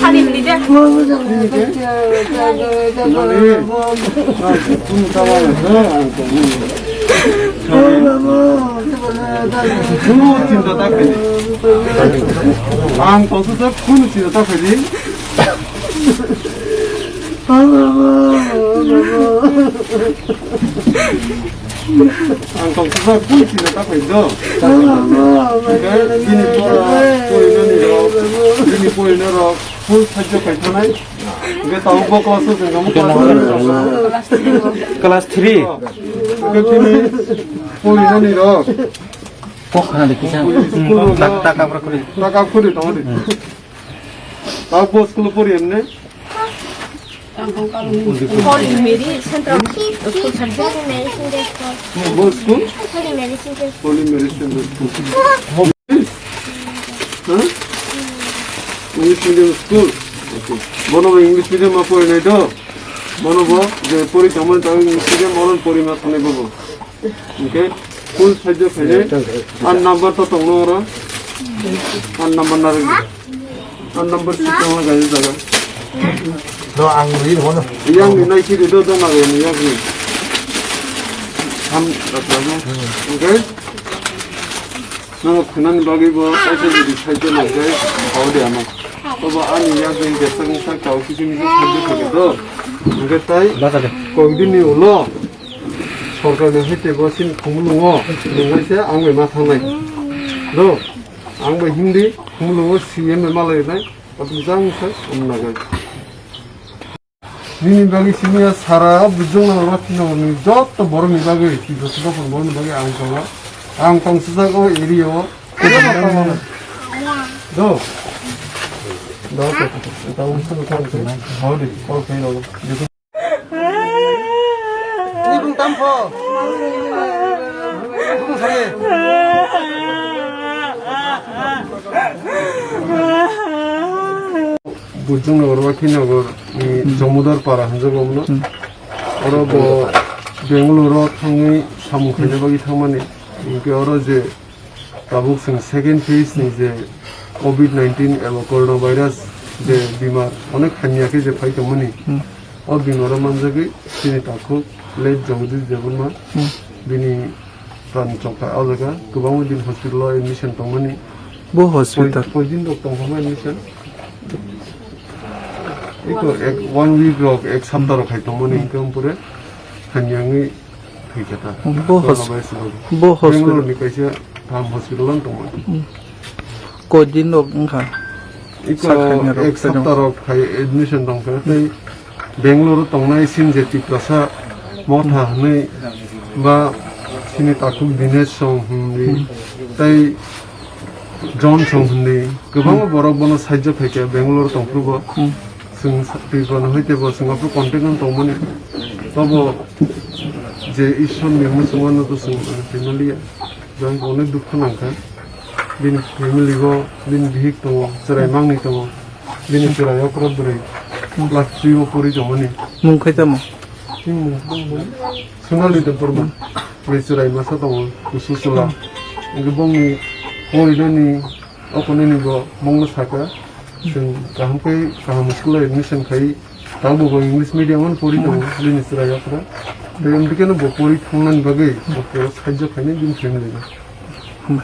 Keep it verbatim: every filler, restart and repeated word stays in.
Sadi bini de. Ang tongsa sak kunu chinta ta khaidi. Ang tongsa sak kunu chinta ta khaidi do. Bini pora porinani rok, bini porina rok full sajjo khai thanai. Hingke tabuk bo class o chwng tamo class three. Class three. Hingke bini porinani rok. Kok khna de kisa. School rok tak, tak abra khuri. Tak ab khuri tamo de. Tabuk bo school o pori emne. Holy Mary Central School Center. Bo school? Holy Mary Central School. Holy Mary Central School. Ha? English medium school. Okay. Bono bo English medium ma pori nai do. Bono bo je pori tamo ta English medium bono pori ma thani bobo. Okay. Full sajjo khaide. An number to tongno oro. An number na rigi. An number si tongno gaji jaga. No, ang ri hono. Yang ni nai si do do na ni yang ni. Ham, okay. Nang khunani bagwi bo kaisa bidi saito nang khe hao de ano. Tobo ani yak jeng jesa ni sak tao kisi misi saito khe do. Hingke tai kokdini ulo sorkar ni hwite bo sin khumulungo nungwi se ang bai ma thangnai. Do, ang bai hindi khumulungo C M bai malai nai. Abo jang sai um nagai. Nini bagwi simi ya sara bujung na roti no ni jotto borok ni bagwi, twi bwswk borok ni bagwi ang tongo. Ang tong sijak o area o. Do. Do. Tong sijak o. Hodi, okay, do. Ni bung tam pho. Bung sari. Bujung Nagar, Wakhinagar ni Jomodar Para hinjago omono. Hmm. Oro bo Bangalore o thangwi samung khaina bagwi thangmani. Hinkhe oro je tabuk chwng second phase ni je covid nineteen eba coronavirus je bimar onek hamya khe je phai tongmani. Hmm. O bimar o manjagwi chini takhuk late Jagadish Debbarma. Hmm. Bini Pran chokha o jaga kwbangma din hospital o admission tongmani. Bo hospital? Koi, koi din rok tongkha admission? Iko ek, one week rok, ek sapta rok hai tongmani, hmm, hingke ampore hamya wngwi thwikha ta. Bo hos-, coronavirus rok. Bo hospital. Bangalore ni kaisa kaham hospital ang tongmani. Hmm. Koi din rok wngkha? Iko sak hamya rok ek sapta rok hai admission tongkha. Tei Bangalore o tongnai chini je Tiprasa Motha hwnwi ba chini takhuk Dinesh song hwnwi tei John song hwnwi kwbangma borok bono sahajyo khaikha Bangalore tongphuru bo. Hmm. Chwng sa-, Tripura no hoite bo chwng aphuru contact no tongmani. Tobo je Ishwar ni muchungma no to chwng, ah, twi manliya. Jang onek dukha nangkha. Bini family o bini bihik tongo, chwrai mangni tongo. Bini chwrai okra bwrwi class three o pori tongmani. Mung khai tamo? Sonali Debbarma, bai chwrai masa tongo, kusu chwla. Hwnkhe bongni porinani, o konini bo bongno saka, chwng kaham khe kaham school-o admission khai, tabukbo English medium-o pori tongo, bini chwrai okra. Tei hwnkhe bo pori thangnani bagwi, bo pura sahajyo khainai bini family no.